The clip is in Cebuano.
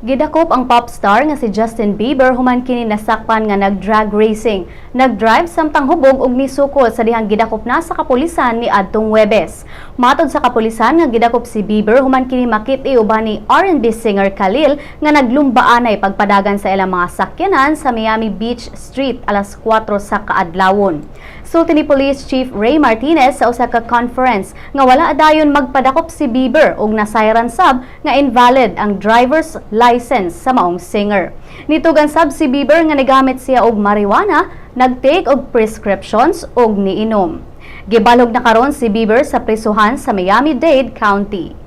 Gidakop ang pop star nga si Justin Bieber human kini nasakpan nga nag-drag racing. Nag-drive samtang hubog og nisukol sa dihang gidakop na sa kapulisan ni adtong Webes. Matod sa kapulisan nga gidakop si Bieber human kini makit-i uban ni R&B singer Khalil nga naglumbaanay pagpadagan sa ilang mga sakyanan sa Miami Beach Street alas 4 sa kaadlawon. Sulti ni Police Chief Ray Martinez sa usa ka conference nga wala dayon magpadakop si Bieber ug nasayran sab nga invalid ang driver's license sa maong singer. Nitugan sab si Bieber nga nigamit siya og marijuana, nagtake og prescriptions ug niinom. Gibalhog na karon si Bieber sa prisuhan sa Miami-Dade County.